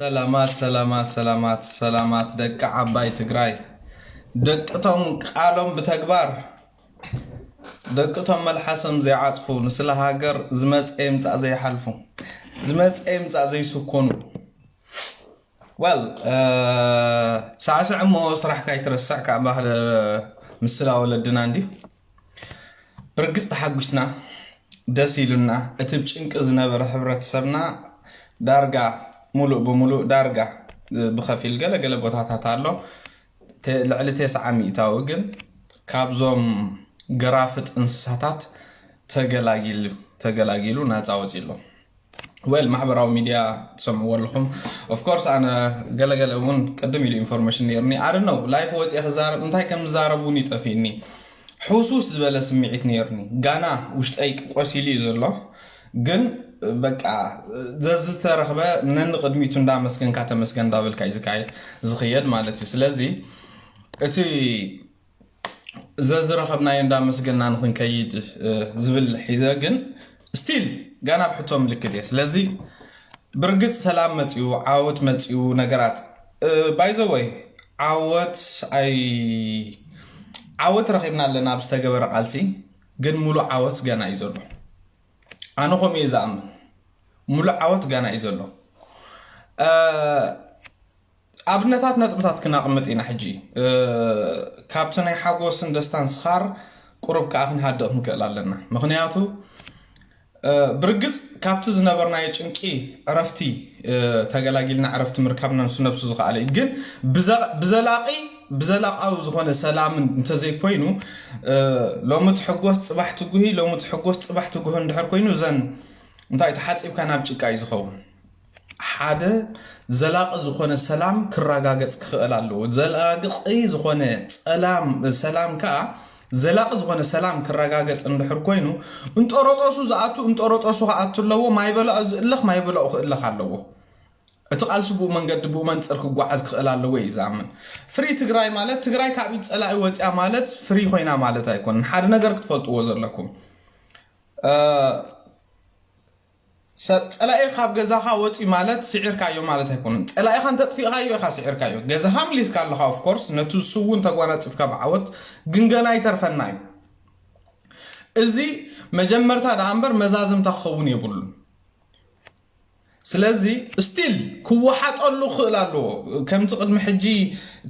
ሰላማት ሰላማት ሰላማት ሰላማት ደቂ ዓባይ ትግራይ፣ ደቅቶም ቃሎም ብተግባር፣ ደቅቶም መልሓሶም ዘይዓፅፉ፣ ንስለ ሃገር ዝመፀ ይምፃእ ዘይሓልፉ፣ ዝመፀ ይምፃእ ዘይስኮኑ። ወል ሳዕስዕ እሞ ስራሕካ ይትረስዕ፣ ካብ ባህሊ ምስላ ወለድና እንዲ። ብርግፅ ተሓጒስና፣ ደስ ኢሉና። እቲ ብጭንቂ ዝነበረ ሕብረተሰብና ዳርጋ ሙሉእ ብሙሉእ፣ ዳርጋ ብኸፊል፣ ገለ ገለ ቦታታት ኣሎ፣ ተ- ልዕሊ ተስዓ ሚእታዊ ግን ካብዞም ገራፍጥ እንስሳታት ተገላጊሉ፣ ተገላጊሉ ናፃ ወፂ ኣሎ። ወል ማሕበራዊ ሚድያ ትሰምዕዎ ኣለኹም። ኦፍኮርስ ኣነ ገለገለ እውን ቅድም ኢሉ ኢንፎርሜሽን ነይርኒ። ኣደ ነው ላይፍ ወፂአ ክዛረብ፣ እንታይ ከም ዝዛረብ እውን ይጠፊእኒ። ሕውስውስ ዝበለ ስምዒት ነይርኒ። ጋና ውሽጠይ ቆሲሉ እዩ ዘሎ። ግን በቃ ዘዝተረኽበ ነኒ ቅድሚቱ እንዳመስገንካ ተመስገን እንዳበልካ እዩ ዝካየድ፣ ዝኽየድ ማለት እዩ። ስለዚ እቲ ዘዝረኸብናዮ እንዳመስገና ንክንከይድ ዝብል ሒዘ፣ ግን ስቲል ጋና ብሕቶ ምልክት እየ። ስለዚ ብርግፅ ሰላም መፅኡ፣ ዓወት መፅኡ፣ ነገራት ባይዘወይ ዓወት ኣይ ዓወት ረኺብና ኣለና ኣብ ዝተገበረ ቃልሲ። ግን ሙሉእ ዓወት ገና እዩ ዘሎ። ኣነ ከምኡ እየ ዝኣምን። ሙሉእ ዓወት ገና እዩ ዘሎ። ኣብነታት ነጥብታት ክናቕምጥ ኢና ሕጂ። ካብቲ ናይ ሓጎስን ደስታን ስኻር ቁሩብ ከዓ ክንሃድእ ክንክእል ኣለና። ምኽንያቱ ብርግፅ ካብቲ ዝነበርናዮ ጭንቂ ዕረፍቲ ተገላጊልና፣ ዕረፍቲ ምርካብና ንሱ ነብሱ ዝኸኣለ እዩ። ግን ብዘ- ብዘላቂ ብዘላቃዊ ዝኾነ ሰላምን እንተዘይኮይኑ፣ ሎሚ ትሕጎስ ፅባሕ ትጉሂ፣ ሎሚ ትሕጎስ ፅባሕ ትጉሂ እንድሕር ኮይኑ፣ እዘን እንታይ ተሓፂብካ ናብ ጭቃ እዩ ዝኸውን። ሓደ ዘላቂ ዝኾነ ሰላም ክረጋገፅ ክኽእል ኣለዎ። ዘላቂ ዝኾነ ፀላም ሰላም ከዓ፣ ዘላቂ ዝኾነ ሰላም ክረጋገፅ እንድሕር ኮይኑ፣ እንጠሮጠሱ ዝኣቱ እንጠሮጠሱ ክኣቱ ኣለዎ። ማይ በላኡ ዝእለኽ ማይ በላኡ ክእለኽ ኣለዎ። እቲ ቃልሲ ብኡ መንገዲ ብኡ መንፅር ክጓዓዝ ክኽእል ኣለዎ እዩ ዝኣምን። ፍሪ ትግራይ ማለት ትግራይ ካብ ኢድ ፀላኢ ወፂኣ ማለት ፍሪ ኮይና ማለት ኣይኮነን። ሓደ ነገር ክትፈልጥዎ ዘለኩም፣ ጸላኢ ካብ ገዛኻ ወፂ ማለት ስዒርካዮ ማለት ኣይኮነን። ፀላኢኻ እንተጥፊእኻዮ ኢኻ ስዒርካዮ። ገዛኻ ምሊስካ ኣለኻ። ኦፍኮርስ ነቲ ዝስውን ተጓናፅፍካ ብዓወት፣ ግን ገና ይተርፈና እዩ። እዚ መጀመርታ ደኣ እምበር መዛዘምታ ክኸውን የብሉን። ስለዚ ስቲል ክወሓጠሉ ክኽእል ኣለዎ። ከምቲ ቅድሚ ሕጂ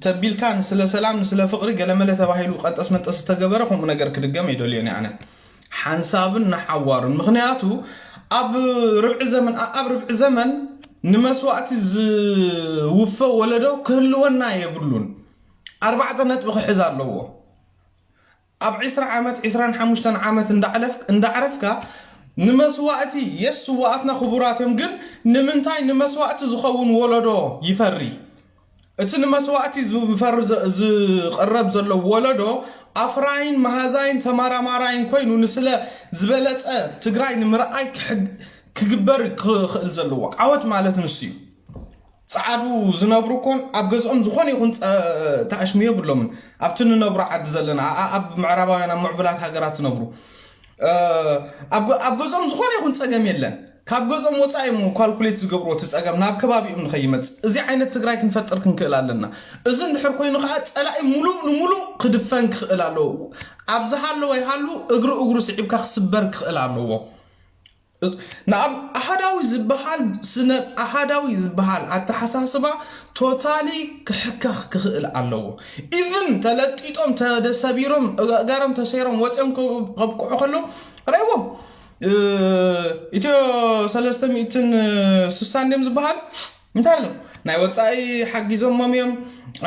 ተቢልካ ንስለ ሰላም ንስለ ፍቕሪ ገለመለ ተባሂሉ ቀንጠስ መንጠስ ዝተገበረ ከምኡ ነገር ክድገም ኣይደልዮን ኣነ። ሓንሳብን ንሓዋሩን። ምኽንያቱ ኣብ ርብዒ ዘመን፣ ኣብ ርብዒ ዘመን ንመስዋእቲ ዝውፈ ወለዶ ክህልወና የብሉን። ኣርባዕተ ነጥቢ ክሕዝ ኣለዎ። ኣብ ዒስራ ዓመት፣ ዒስራን ሓሙሽተን ዓመት እንዳዕለፍ- እንዳዕረፍካ ንመስዋእቲ፣ የስ ስዋኣትና ክቡራት እዮም፣ ግን ንምንታይ ንመስዋእቲ ዝኸውን ወለዶ ይፈሪ? እቲ ንመስዋእቲ ዝፈሪ ዝቐረብ ዘሎ ወለዶ ኣፍራይን መሃዛይን ተመራማራይን ኮይኑ ንስለ ዝበለፀ ትግራይ ንምርኣይ ክግበር ክኽእል ዘለዎ ዓወት ማለት ንሱ እዩ። ፀዓዱ ዝነብሩ እኮን ኣብ ገዝኦም ዝኾነ ይኹን ተኣሽሙ የብሎምን። ኣብቲ ንነብሮ ዓዲ ዘለና ኣብ ምዕራባውያን ኣብ ምዕቡላት ሃገራት ትነብሩ ኣብ ገዝኦም ዝኾነ ይኹን ፀገም የለን። ካብ ገዝኦም ወፃኢ እዮም ኳልኩሌት ዝገብርዎ እቲ ፀገም ናብ ከባቢኦም ንኸይመፅእ። እዚ ዓይነት ትግራይ ክንፈጥር ክንክእል ኣለና። እዚ እንድሕር ኮይኑ ከዓ ፀላኢ ሙሉእ ንሙሉእ ክድፈን ክኽእል ኣለዎ። ኣብ ዝሃለወ ይሃሉ እግሪ እግሩ ስዒብካ ክስበር ክኽእል ኣለዎ። ንኣብ ኣሃዳዊ ዝበሃል ስነ ኣሃዳዊ ዝበሃል ኣተሓሳስባ ቶታሊ ክሕከኽ ክኽእል ኣለዎ። ኢቭን ተለጢጦም ተደሰቢሮም ኣእጋሮም ተሰይሮም ወፂኦም ከብቅዑ ከለዉ ረእዎም ኢትዮ ሰለስተ ሚእትን ስሳን ድም ዝበሃል እንታይ ኣሎ ናይ ወፃኢ ሓጊዞሞም እዮም።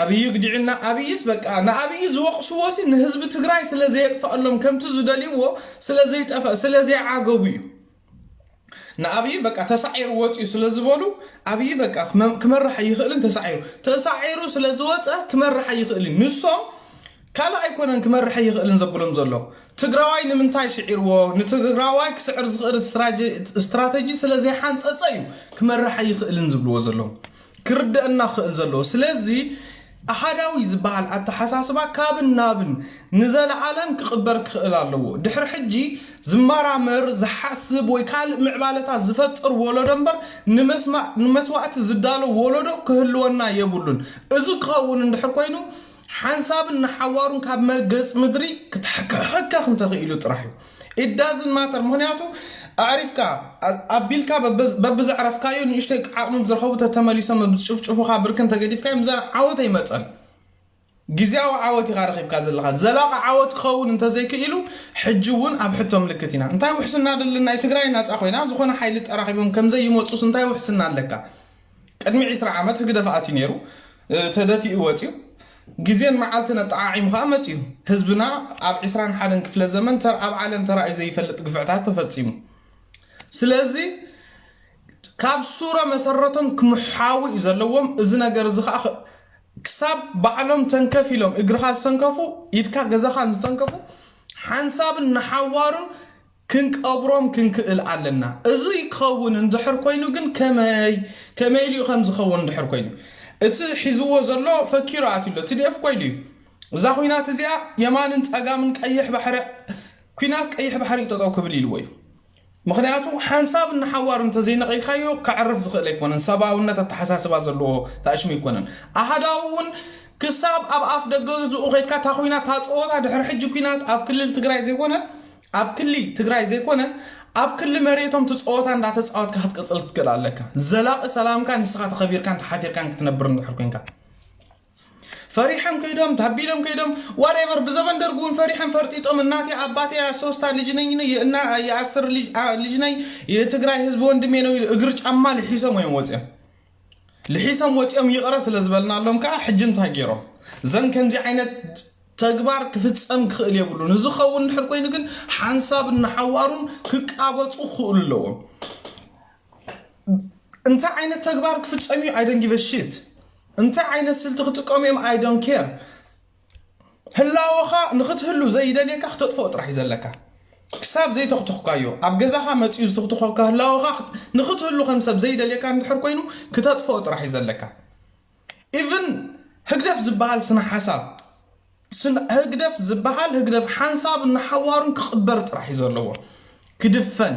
ኣብይ ግዲዕና ኣብይስ በቃ ንኣብይ ዝወቅስዎ ሲ ንህዝቢ ትግራይ ስለ ዘየጥፈኣሎም ከምቲ ዝደልይዎ ስለ ዘይጠፈ ስለ ዘይዓገቡ እዩ። ንኣብይ በቃ ተሳዒሩ ወፂኡ ስለ ዝበሉ ኣብይ በቃ ክመርሕ ኣይኽእልን። ተሳዒሩ ተሳዒሩ ስለ ዝወፀ ክመርሕ ኣይኽእልን። ንሶም ካልእ ኣይኮነን ክመርሕ ኣይኽእልን ዘብሎም ዘሎ ትግራዋይ ንምንታይ ስዒርዎ ንትግራዋይ ክስዕር ዝኽእል ስትራተጂ ስለ ዘይሓንፀፀ እዩ ክመርሕ ኣይኽእልን ዝብልዎ ዘለዉ። ክርደአና ክኽእል ዘለዎ ስለዚ ኣሃዳዊ ዝበሃል ኣተሓሳስባ ካብን ናብን ንዘለኣለም ክቕበር ክኽእል ኣለዎ። ድሕሪ ሕጂ ዝመራመር፣ ዝሓስብ ወይ ካልእ ምዕባለታት ዝፈጥር ወለዶ እምበር ንመስዋእቲ ዝዳሎ ወለዶ ክህልወና የብሉን። እዚ ክኸውን እንድሕር ኮይኑ ሓንሳብን ንሓዋሩን ካብ መገፅ ምድሪ ክትሕከሕከኽ እንተኽኢሉ ጥራሕ እዩ። ኢዳዝን ማተር ምክንያቱ ኣዕሪፍካ ኣቢልካ በብዘዕረፍካዮ ንእሽተይ ዓቕሚ ዝረኸቡ ተተመሊሶም ዝጭፍጭፉካ ብርክን ተገዲፍካዮም እዛ ዓወት ኣይመፀን። ግዜያዊ ዓወት ኢኻ ረኺብካ ዘለኻ። ዘላቒ ዓወት ክኸውን እንተዘይክኢሉ ሕጂ እውን ኣብ ሕቶ ምልክት ኢና። እንታይ ውሕስና ደለና? ናይ ትግራይ ናፃ ኮይና ዝኾነ ሓይሊ ጠራኺቦም ከምዘይመፁስ እንታይ ውሕስና ኣለካ? ቅድሚ ዕስራ ዓመት ህግደፍ ኣትዩ ነይሩ፣ ተደፊኡ ወፂኡ። ግዜን መዓልትን ኣጠዓዒሙ ከዓ መፂኡ። ህዝብና ኣብ ዕስራን ሓደን ክፍለ ዘመን ኣብ ዓለም ተራእዩ ዘይፈልጥ ግፍዕታት ተፈፂሙ። ስለዚ ካብ ሱረ መሰረቶም ክምሓዊ እዩ ዘለዎም። እዚ ነገር እዚ ከዓ ክሳብ ባዕሎም ተንከፍ ኢሎም እግርኻ ዝተንከፉ፣ ኢድካ ገዛኻን ዝተንከፉ ሓንሳብን ንሓዋሩን ክንቀብሮም ክንክእል ኣለና። እዚ ክኸውን እንድሕር ኮይኑ ግን ከመይ ከመይ ኢሉ ከም ዝኸውን እንድሕር ኮይኑ እቲ ሒዝዎ ዘሎ ፈኪሩ ኣትሎ ቲዲኤፍ ኮይሉ እዩ። እዛ ኩናት እዚኣ የማንን ጸጋምን ቀይሕ ባሕሪ ኩናት ቀይሕ ባሕሪ ጠጠው ክብል ኢልዎ እዩ። ምክንያቱ ሓንሳብ ንሓዋሩ እንተዘይነቒልካዮ ከዕርፍ ዝኽእል ኣይኮነን። ሰብኣውነት ኣተሓሳስባ ዘለዎ ተኣሽሙ ኣይኮነን። ኣሃዳዊ እውን ክሳብ ኣብ ኣፍ ደገ ዝኡ ከድካ እታ ኩናት ታፀወታ ድሕሪ ሕጂ ኩናት ኣብ ክልል ትግራይ ዘይኮነ ኣብ ክሊ ትግራይ ዘይኮነ ኣብ ክሊ መሬቶም ትፀወታ እንዳተፃወትካ ክትቅፅል ክትክእል ኣለካ። ዘላቂ ሰላምካ ንስኻ ተኸቢርካን ተሓፊርካን ክትነብር እንድሕር ኮንካ ፈሪሖም ከይዶም ታቢሎም ከይዶም ዋሬቨር ብዘበን ደርግ እውን ፈሪሖም ፈርጢጦም እናቴ ኣባቴ ሶስታ ልጅ ነኝ እና የአስር ልጅ ነኝ የትግራይ ህዝብ ወንድሜ ነው እግር ጫማ ልሒሶም እዮም ወፅኦም ልሒሶም ወፅኦም ይቕረ ስለ ዝበልናሎም ከዓ ሕጂ እንታይ ገይሮም ዘን ከምዚ ዓይነት ተግባር ክፍፀም ክኽእል የብሉን። እዚ ኸውን ድሕር ኮይኑ ግን ሓንሳብ ንሓዋሩን ክቃበፁ ክኽእሉ ኣለዎም። እንታይ ዓይነት ተግባር ክፍፀም እዩ I don't give a shit። እንታይ ዓይነት ስልቲ ክጥቀሙ እዮም I don't care። ህላወኻ ንክትህሉ ዘይደልየካ ክተጥፍኦ ጥራሕ እዩ ዘለካ። ክሳብ ዘይተኽተኽካዮ ኣብ ገዛኻ መፂኡ ዝተኽተኸካ ህላወኻ ንክትህሉ ከም ሰብ ዘይደልየካ እንድሕር ኮይኑ ክተጥፍኦ ጥራሕ እዩ ዘለካ። ኢቭን ህግደፍ ዝበሃል ስነ ሓሳብ ህግደፍ ዝበሃል ህግደፍ ሓንሳብ ንሓዋሩን ክቕበር ጥራሕ እዩ ዘለዎ ክድፈን።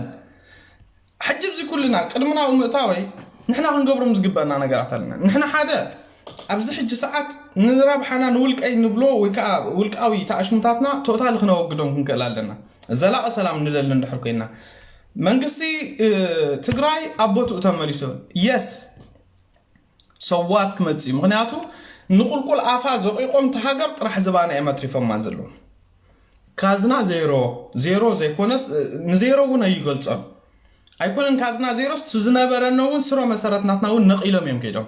ሕጂ ብዚ ኩልና ቅድሚ ናብኡ ምእታወይ ንሕና ክንገብሮም ዝግበአና ነገራት ኣለና። ንሕና ሓደ ኣብዚ ሕጂ ሰዓት ንረብሓና ንውልቀይ ንብሎ ወይ ከዓ ውልቃዊ ተኣሽሙታትና ቶታሊ ክነወግዶም ክንክእል ኣለና። ዘላቂ ሰላም ንደሊ እንድሕር ኮይና መንግስቲ ትግራይ ኣብ ቦትኡ ተመሊሱ የስ ሰዋት ክመፅእ ምክንያቱ ንቁልቁል ኣፋ ዘቂቆም ተሃገር ጥራሕ ዝባና እዮም ኣትሪፎማ ዘለዉ። ካዝና ዜሮ ዜሮ ዘይኮነስ ንዜሮ እውን ኣይገልፆን ኣይኮነን ካዝና ዜሮስ ዝነበረና እውን ስሮ መሰረት ናትና እውን ነቂሎም እዮም ከይዶም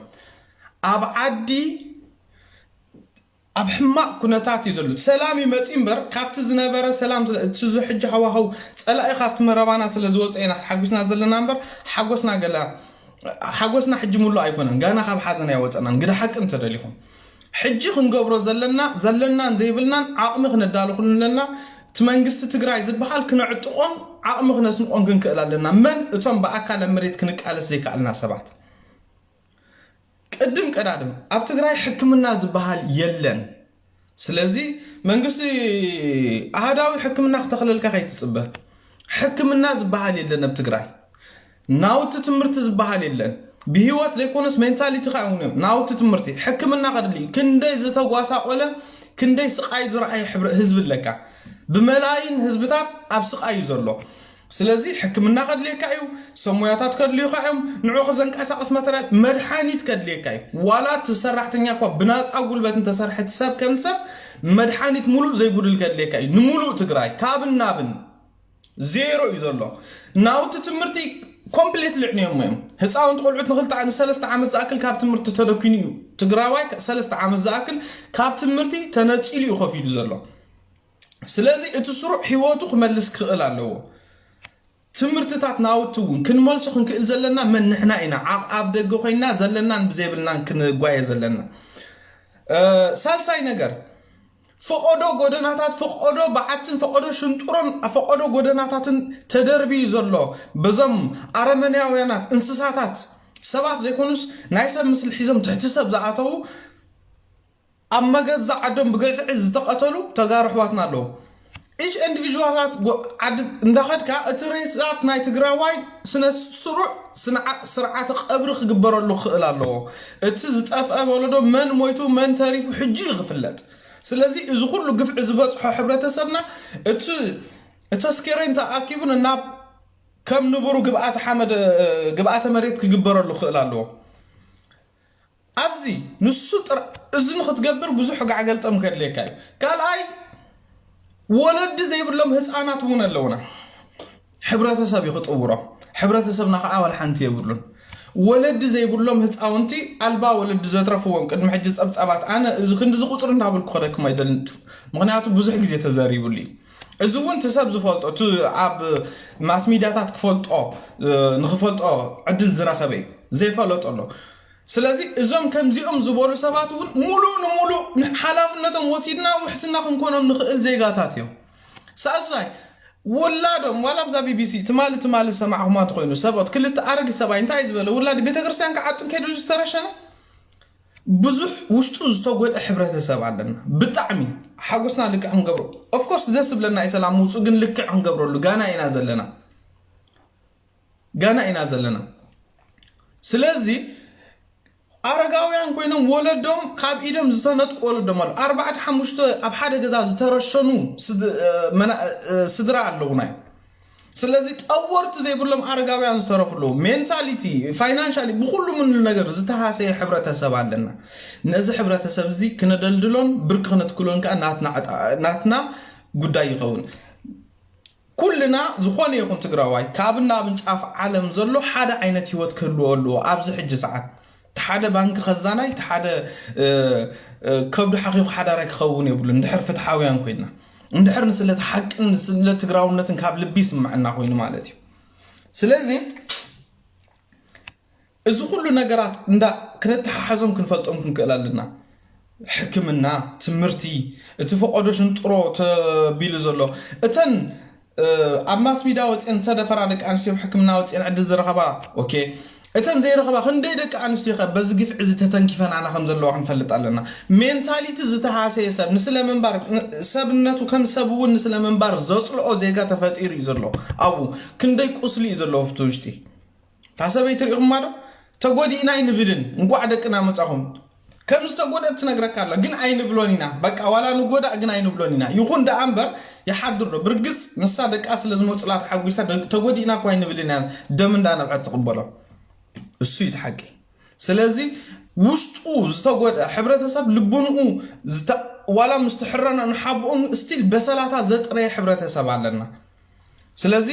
ኣብ ዓዲ ኣብ ሕማቕ ኩነታት እዩ ዘሎ ሰላም ይመፅ እምበር ካብቲ ዝነበረ ሰላም እዚ ሕጂ ሃዋሃው ፀላኢ ካብቲ መረባና ስለ ዝወፀ ኢና ሓጒስና ዘለና እምበር ሓጎስና ገላ ሓጎስና ሕጂ ሙሉ ኣይኮነን ጋና ካብ ሓዘን ኣይወፀናን ግዳ ሓቂ እንተደሊኹም ሕጂ ክንገብሮ ዘለና ዘለናን ዘይብልናን ዓቕሚ ክነዳልኹሉ ኣለና እቲ መንግስቲ ትግራይ ዝበሃል ክነዕጥቆን ዓቕሚ ክነስንቆን ክንክእል ኣለና መን እቶም ብኣካል ኣብ መሬት ክንቃለስ ዘይከኣልና ሰባት ቅድም ቀዳድም ኣብ ትግራይ ሕክምና ዝበሃል የለን ስለዚ መንግስቲ ኣሃዳዊ ሕክምና ክተኽለልካ ከይትፅበ ሕክምና ዝበሃል የለን ኣብ ትግራይ ናውቲ ትምህርቲ ዝበሃል የለን ብህይወት ዘይኮነስ ሜንታሊቲ ካ እውን እዮም ናውቲ ትምህርቲ ሕክምና ከድሊ ክንደይ ዝተጓሳቆለ ክንደይ ስቃይ ዝረኣየ ህዝቢ ኣለካ ብመላይን ህዝብታት ኣብ ስቃይ እዩ ዘሎ ስለዚ ሕክምና ከድልየካ እዩ ሰብ ሞያታት ከድልዩካ እዮም ንዕኡ ከዘንቀሳቀስ ማተርያል መድሓኒት ከድልየካ እዩ ዋላ እቲ ሰራሕተኛ እኳ ብናፃ ጉልበት እንተሰርሐ እቲ ሰብ ከም ሰብ መድሓኒት ሙሉእ ዘይጉድል ከድልየካ እዩ ንሙሉእ ትግራይ ካብን ናብን ዜሮ እዩ ዘሎ ናውቲ ትምህርቲ ኮምፕሌት ልዕንዮም እዮም ህፃውንቲ ቆልዑት ንክልተ ንሰለስተ ዓመት ዝኣክል ካብ ትምህርቲ ተደኪኑ እዩ ትግራዋይ ሰለስተ ዓመት ዝኣክል ካብ ትምህርቲ ተነፂሉ እዩ ከፊሉ ዘሎ ስለዚ እቲ ስሩዕ ህይወቱ ክመልስ ክኽእል ኣለዎ ትምህርትታት ናውቲ እውን ክንመልሶ ክንክእል ዘለና መን ንሕና ኢና ዓቕ ኣብ ደገ ኮይና ዘለናን ብዘይብልናን ክንጓየ ዘለና ሳልሳይ ነገር ፈቐዶ ጎደናታት ፈቐዶ በዓትን ፈቐዶ ሽንጡሮን ፈቐዶ ጎደናታትን ተደርብዩ ዘሎ በዞም ኣረመንያውያናት እንስሳታት ሰባት ዘይኮኑስ ናይ ሰብ ምስሊ ሒዞም ትሕቲ ሰብ ዝኣተዉ ኣብ መገዛ ዓዶም ብግፍዒ ዝተቐተሉ ተጋሩ ኣሕዋትና ኣለዉ። ኢች ኢንዲቪዥዋላት ዓዲ እንዳኸድካ እቲ ሬሳት ናይ ትግራዋይ ስነ ስሩዕ ስርዓተ ቀብሪ ክግበረሉ ክኽእል ኣለዎ። እቲ ዝጠፍአ ወለዶ መን ሞይቱ መን ተሪፉ ሕጂ እዩ ክፍለጥ። ስለዚ እዚ ኩሉ ግፍዒ ዝበፅሖ ሕብረተሰብና እቲ እቲ ኣስከሬን ተኣኪቡ ናብ ከም ንቡሩ ግብኣተ ሓመድ ግብኣተ መሬት ክግበረሉ ክኽእል ኣለዎ። ኣብዚ ንሱ ጥራ እዚ ንክትገብር ብዙሕ ጋዕ ገልጠም ከድልየካ እዩ። ካልኣይ ወለዲ ዘይብሎም ህፃናት እውን ኣለውና። ሕብረተሰብ እዩ ክጥውሮም። ሕብረተሰብና ከዓ ዋላ ሓንቲ የብሉን። ወለዲ ዘይብሎም ህፃውንቲ ኣልባ ወለዲ ዘትረፍዎም ቅድሚ ሕጂ ፀብፃባት ኣነ እዚ ክንዲ ዝቁፅሪ እንዳበልኩ ከደክም ኣይደልን። ምክንያቱ ብዙሕ ግዜ ተዘሪቡሉ እዩ። እዚ እውን እቲ ሰብ ዝፈልጦ እቲ ኣብ ማስ ሚድያታት ክፈልጦ ንክፈልጦ ዕድል ዝረኸበ እዩ ዘይፈለጦ ኣሎ። ስለዚ እዞም ከምዚኦም ዝበሉ ሰባት እውን ሙሉእ ንሙሉእ ሓላፍነቶም ወሲድና ውሕስና ክንኮኖም ንኽእል ዜጋታት እዮም። ሳልሳይ ውላዶም ዋላ ኣብዛ ቢቢሲ ትማሊ ትማሊ ዝሰማዕኹማ እንተኮይኑ ሰብኦት ክልተ ኣረጊት ሰብኣይ እንታይ እዩ ዝበለ ውላድ ቤተክርስትያን ክዓጥን ከይዱ ዝተረሸነ ብዙሕ ውሽጡ ዝተጎድአ ሕብረተሰብ ኣለና። ብጣዕሚ ሓጎስና ልክዕ ክንገብሮ ኦፍኮርስ ደስ ዝብለና እዩ ሰላም ምውፁ ግን ልክዕ ክንገብረሉ ጋና ኢና ዘለና ጋና ኢና ዘለና። ስለዚ ኣረጋውያን ኮይኖም ወለዶም ካብ ኢዶም ዝተነጥቁ ወለዶም ኣሎ ኣርባዕተ ሓሙሽተ ኣብ ሓደ ገዛ ዝተረሸኑ ስድራ ኣለውና እዩ። ስለዚ ጠወርቲ ዘይብሎም ኣረጋውያን ዝተረፉ ኣለዉ። ሜንታሊቲ ፋይናንሻሊ ብኩሉ ምንሉ ነገር ዝተሃሰየ ሕብረተሰብ ኣለና። ነዚ ሕብረተሰብ እዚ ክነደልድሎን ብርክ ክነትክሎን ከዓ ናትና ጉዳይ ይኸውን። ኩልና ዝኾነ ይኹን ትግራዋይ ካብን ናብን ጫፍ ዓለም ዘሎ ሓደ ዓይነት ህይወት ክህልዎ ኣለዎ ኣብዚ ሕጂ ሰዓት። እቲ ሓደ ባንኪ ከዛናይ እቲ ሓደ ከብዱ ሓኺኹ ሓዳራይ ክኸውን የብሉ እንድሕር ፍትሓውያን ኮይና እንድሕር ንስለት ሓቅን ንስለት ትግራውነትን ካብ ልቢ ይስምዐና ኮይኑ ማለት እዩ። ስለዚ እዚ ኩሉ ነገራት እንዳ ክነተሓሓዞም ክንፈልጦም ክንክእል ኣለና። ሕክምና፣ ትምህርቲ፣ እቲ ፈቆዶ ሽንጥሮ ተቢሉ ዘሎ እተን ኣብ ማስ ሚድያ ወፅኤን ዝተደፈራ ደቂ ኣንስትዮ ሕክምና ወፅኤን ዕድል ዝረኸባ ኦኬ እተን ዘይረኸባ ክንደይ ደቂ ኣንስትዮ ከ በዚ ግፍዒ እዚ ተተንኪፈን ኣና ከም ዘለዋ ክንፈልጥ ኣለና። ሜንታሊቲ ዝተሃሰየ ሰብ ንስለ ምንባር ሰብነቱ ከም ሰብ እውን ንስለ ምንባር ዘፅልኦ ዜጋ ተፈጢሩ እዩ ዘሎ። ኣብኡ ክንደይ ቁስሊ እዩ ዘለዎ ኣብቲ ውሽጢ እታ ሰበይቲ ሪኢኹማ ዶ? ተጎዲእና ኣይንብልን። እንቋዕ ደቅና መጻኹም። ከም ዝተጎደት ትነግረካ ኣላ ግን ኣይንብሎን ኢና። በቃ ዋላ ንጎዳእ ግን ኣይንብሎን ኢና። ይኹን ደኣ እምበር ይሓድር ዶ ብርግጽ ንሳ ደቃ ስለ ዝመጹላ ተሓጒሳ ተጎዲእና እኳ ኣይንብልን ኢና። ደም እንዳነብዐት ትቕበሎ። እሱ እዩ እቲ ሓቂ። ስለዚ ውሽጡ ዝተጎድአ ሕብረተሰብ ልቡንኡ ዋላ ምስ ትሕረነ ንሓብኡን ስቲል በሰላታ ዘጥረየ ሕብረተሰብ ኣለና። ስለዚ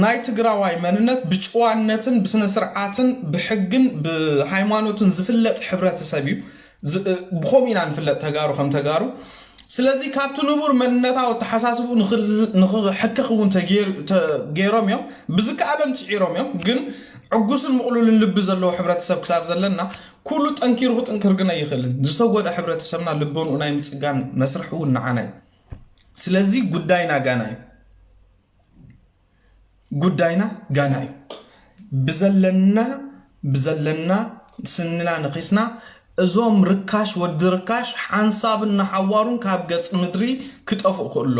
ናይ ትግራዋይ መንነት ብጭዋነትን ብስነ ስርዓትን ብሕግን ብሃይማኖትን ዝፍለጥ ሕብረተሰብ እዩ። ብኸምኡ ኢና ንፍለጥ ተጋሩ ከም ተጋሩ። ስለዚ ካብቲ ንቡር መንነታዊ ኣተሓሳስብኡ ንኽሕከኽ እውን ገይሮም እዮም። ብዝከኣሎም ፅዒሮም እዮም። ግን ዕጉስን ምቕሉልን ልቢ ዘለዎ ሕብረተሰብ ክሳብ ዘለና ኩሉ ጠንኪሩ ክጥንክር ግን ኣይኽእልን። ዝተጎደ ሕብረተሰብና ልቦንኡ ናይ ምፅጋን መስርሕ እውን ንዓና እዩ። ስለዚ ጉዳይና ጋና እዩ። ጉዳይና ጋና እዩ። ብዘለና ብዘለና ስንና ነኺስና እዞም ርካሽ ወዲ ርካሽ ሓንሳብን ንሓዋሩን ካብ ገፅ ምድሪ ክጠፍኡ ክእሎ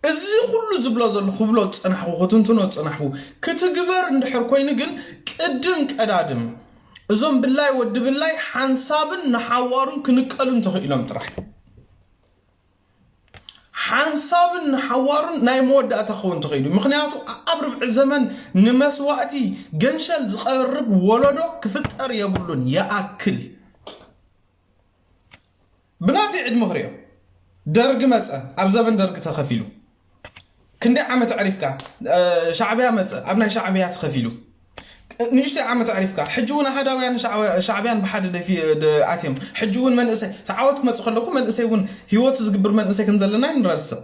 እዚ ኩሉ ዝብሎ ዘሎ ክብሎ ዝፀናሕኩ ክትንትኖ ዝፀናሕኩ ክትግበር እንድሕር ኮይኑ ግን ቅድም ቀዳድም እዞም ብላይ ወዲ ብላይ ሓንሳብን ንሓዋሩን ክንቀሉ እንተኽኢሎም ጥራሕ ሓንሳብን ንሓዋሩን ናይ መወዳእታ ክኸውን ተኸኢሉ። ምኽንያቱ ኣብ ርብዒ ዘመን ንመስዋእቲ ገንሸል ዝቐርብ ወለዶ ክፍጠር የብሉን። ይኣክል ብናተይ ዕድመ ክሪኦ ደርጊ መፀ፣ ኣብ ዘበን ደርጊ ተኸፊሉ ክንደይ ዓመት ኣዕሪፍካ ሻዕብያ መፀ፣ ኣብ ናይ ሻዕብያ ተኸፊሉ ንእሽተይ ዓመት ኣዕሪፍካ ሕጂ እውን ኣሃዳውያን ሻዕብያን ብሓደ ኣትዮም ሕጂ እውን መንእሰይ ዓወት ክመፅእ ከለኩ መንእሰይ እውን ህይወቱ ዝግብር መንእሰይ ከም ዘለና ንረስዕ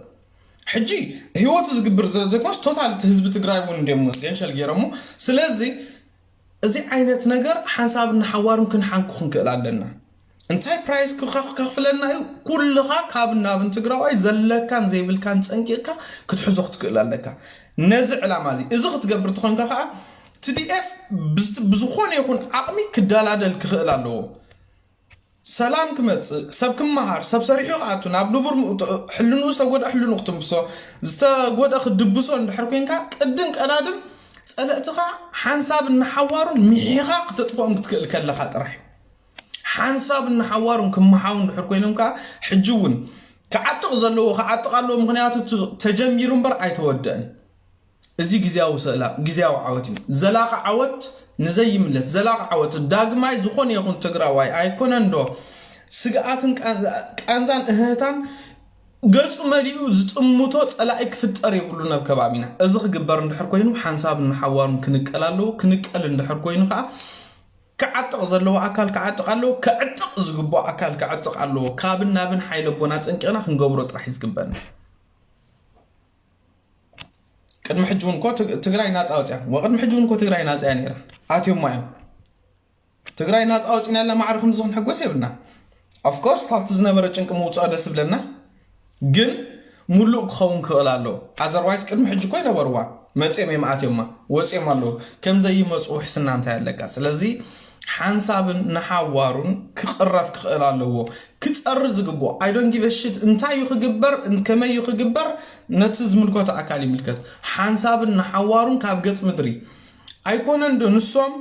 ሕጂ ህይወቱ ዝግብር ዘይኮነስ ቶታል ህዝቢ ትግራይ እውን እንዲም ገንሸል ገይሮሞ ስለዚ እዚ ዓይነት ነገር ሓንሳብ ንሓዋርም ክንሓንኩ ክንክእል ኣለና እንታይ ፕራይስ ከኽፍለና እዩ ኩልኻ ካብ ናብን ትግራዋይ ዘለካን ዘይብልካን ፀንቂቕካ ክትሕዞ ክትክእል ኣለካ ነዚ ዕላማ እዚ እዚ ክትገብር ትኾንካ ከዓ ቲዲኤፍ ብዝኾነ ይኹን ዓቕሚ ክደላደል ክኽእል ኣለዎ ሰላም ክመፅእ፣ ሰብ ክመሃር፣ ሰብ ሰሪሑ ክኣቱ፣ ናብ ንቡር ህልንኡ፣ ዝተጎድአ ህልንኡ ክትምልሶ፣ ዝተጎድአ ክትድብሶ እንድሕር ኮይንካ፣ ቅድም ቀዳድም ፀለእትኻ ሓንሳብ እናሓዋሩን ምሒኻ ክተጥፍኦም ክትክእል ከለኻ ጥራሕ እዩ። ሓንሳብ እናሓዋሩን ክመሓው እንድሕር ኮይኖም ከዓ፣ ሕጂ እውን ክዓጥቕ ዘለዎ ክዓጥቕ ኣለዎ። ምክንያቱ፣ ተጀሚሩ እምበር ኣይተወደአን። እዚ ግዜያዊ ስእላ፣ ግዜያዊ ዓወት እዩ። ዘላቂ ዓወት ንዘይምለስ፣ ዘላቂ ዓወት ዳግማይ ዝኾነ ይኹን ትግራዋይ ኣይኮነ እንዶ ስግኣትን ቃንዛን እህህታን ገፁ መሊኡ ዝጥምቶ ፀላኢ ክፍጠር የብሉን ኣብ ከባቢና። እዚ ክግበር እንድሕር ኮይኑ ሓንሳብ ንሓዋሩን ክንቀል ኣለዎ። ክንቀል እንድሕር ኮይኑ ከዓ ክዓጥቕ ዘለዎ ኣካል ክዓጥቕ ኣለዎ። ክዕጥቕ ዝግብኦ ኣካል ክዕጥቕ ኣለዎ። ካብን ናብን ሓይለ ኣቦና ፀንቂቕና ክንገብሮ ጥራሕ እዩ ዝግበና። ቅድሚ ሕጂ እውን እኮ ትግራይ ናፃ ወፅያ ወቅድሚ ሕጂ እውን እኮ ትግራይ ናፃ እያ ነይራ። ኣትዮማ እዮም ትግራይ ናፃ ወፂና ኢልና ማዕረ ክንዚ ክንሕጎስ የብልና። ኦፍኮርስ ካብቲ ዝነበረ ጭንቂ ምውፅኦ ደስ ብለና፣ ግን ሙሉእ ክኸውን ክኽእል ኣለዎ። ኣዘርዋይስ ቅድሚ ሕጂ እኮ ይነበርዋ መፅኦም እዮም ኣትዮማ ወፅኦም ኣለዎ። ከምዘይመፁ ውሕስና እንታይ ኣለካ? ስለዚ ሓንሳብን ንሓዋሩን ክቕረፍ ክኽእል ኣለዎ። ክፀሪ ዝግብኦ ኣይዶን ጊቨሽት እንታይ እዩ ክግበር ከመይ እዩ ክግበር፣ ነቲ ዝምልከቶ ኣካል ይምልከት። ሓንሳብን ንሓዋሩን ካብ ገፅ ምድሪ ኣይኮነን ዶ ንሶም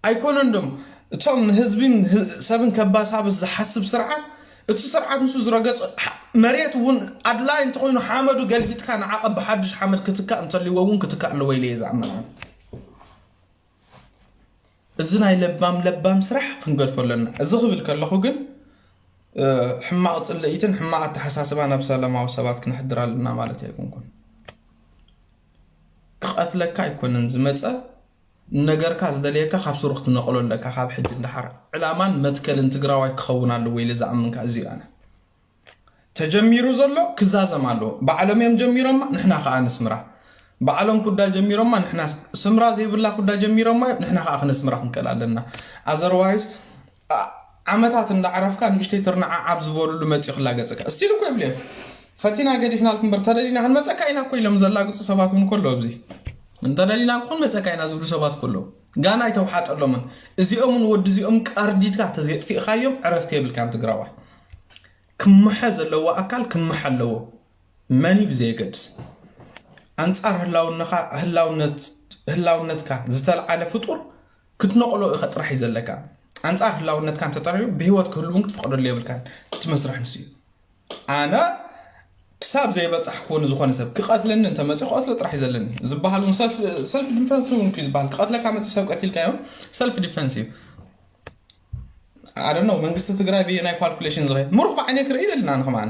ኣይኮነን ዶም እቶም ንህዝቢን ሰብን ከባሳብስ ዝሓስብ ስርዓት፣ እቲ ስርዓት ንሱ ዝረገፅ መሬት እውን ኣድላይ እንተኮይኑ ሓመዱ ገልቢጥካ ንዓቐ ብሓድሽ ሓመድ ክትካእ እንተልዎ እውን ክትካእ ኣለዎ ኢለ እየ ዝኣምን። እዚ ናይ ለባም ለባም ስራሕ ክንገድፎ ኣለና። እዚ ክብል ከለኹ ግን ሕማቕ ፅልኢትን ሕማቕ ኣተሓሳስባ ናብ ሰላማዊ ሰባት ክነሕድር ኣለና ማለት ኣይኮንኩን። ክቐትለካ ኣይኮነን ዝመፀ፣ ነገርካ ዝደለየካ ካብ ስሩ ክትነቕሎ ኣለካ። ካብ ሕጂ እንዳሓር ዕላማን መትከልን ትግራዋይ ክኸውን ኣለዎ ኢለ ዝኣምንካ እዚ ኣነ። ተጀሚሩ ዘሎ ክዛዘም ኣለዎ። ባዕሎም እዮም ጀሚሮማ፣ ንሕና ከዓ ንስምራ። ባዕሎም ኩዳ ጀሚሮማ፣ ንሕና ስምራ ዘይብላ ኩዳ ጀሚሮማ እዮም፣ ንሕና ከዓ ክነስምራ ክንክእል ኣለና። ኣዘርዋይስ ዓመታት እንዳዕረፍካ ንእሽተይ ትርናዓ ዓብ ዝበሉሉ መፂኡ ክላገፀካ እስቲል እኮ ይብልዮም። ፈቲና ገዲፍናልኩም በር ተደሊና ክንመፀካ ኢና እኮ ኢሎም ዘላግፁ ሰባት እውን ከሎ ኣብዚ እንተደሊና ክንመፀካ ኢና ዝብሉ ሰባት ከሎ ጋና ኣይተውሓጠሎምን። እዚኦምን ወዲ እዚኦም ቀርዲድካ ተዘየጥፊእካዮም ዕረፍቲ የብልካን ትግራዋይ። ክምሐ ዘለዎ ኣካል ክምሐ ኣለዎ። መን እዩ ብዘየገድስ ኣንጻር ህላውነኻ ህላውነት ህላውነትካ ዝተልዓለ ፍጡር ክትነቕሎ ኢኻ ጥራሕ እዩ ዘለካ። ኣንጻር ህላውነትካ እንተጠሪሑ ብህይወት ክህሉ እውን ክትፈቕደሉ የብልካን። እቲ መስርሕ ንሱ እዩ። ኣነ ክሳብ ዘይበጻሕክዎ ንዝኾነ ሰብ ክቐትለኒ እንተመጽእ ክቐትሎ ጥራሕ እዩ ዘለኒ ዝበሃል እውን ሰልፍ ሰልፍ ዲፈንስ እውን እዩ ዝበሃል። ክቐትለካ መጽእ ሰብ ቀቲልካዮ ሰልፍ ዲፈንስ እዩ። ኣደነው መንግስቲ ትግራይ በየናይ ካልኩሌሽን ዝኸ ምሩኽ ብዓይነ ክርኢ ደልና ንኸማነ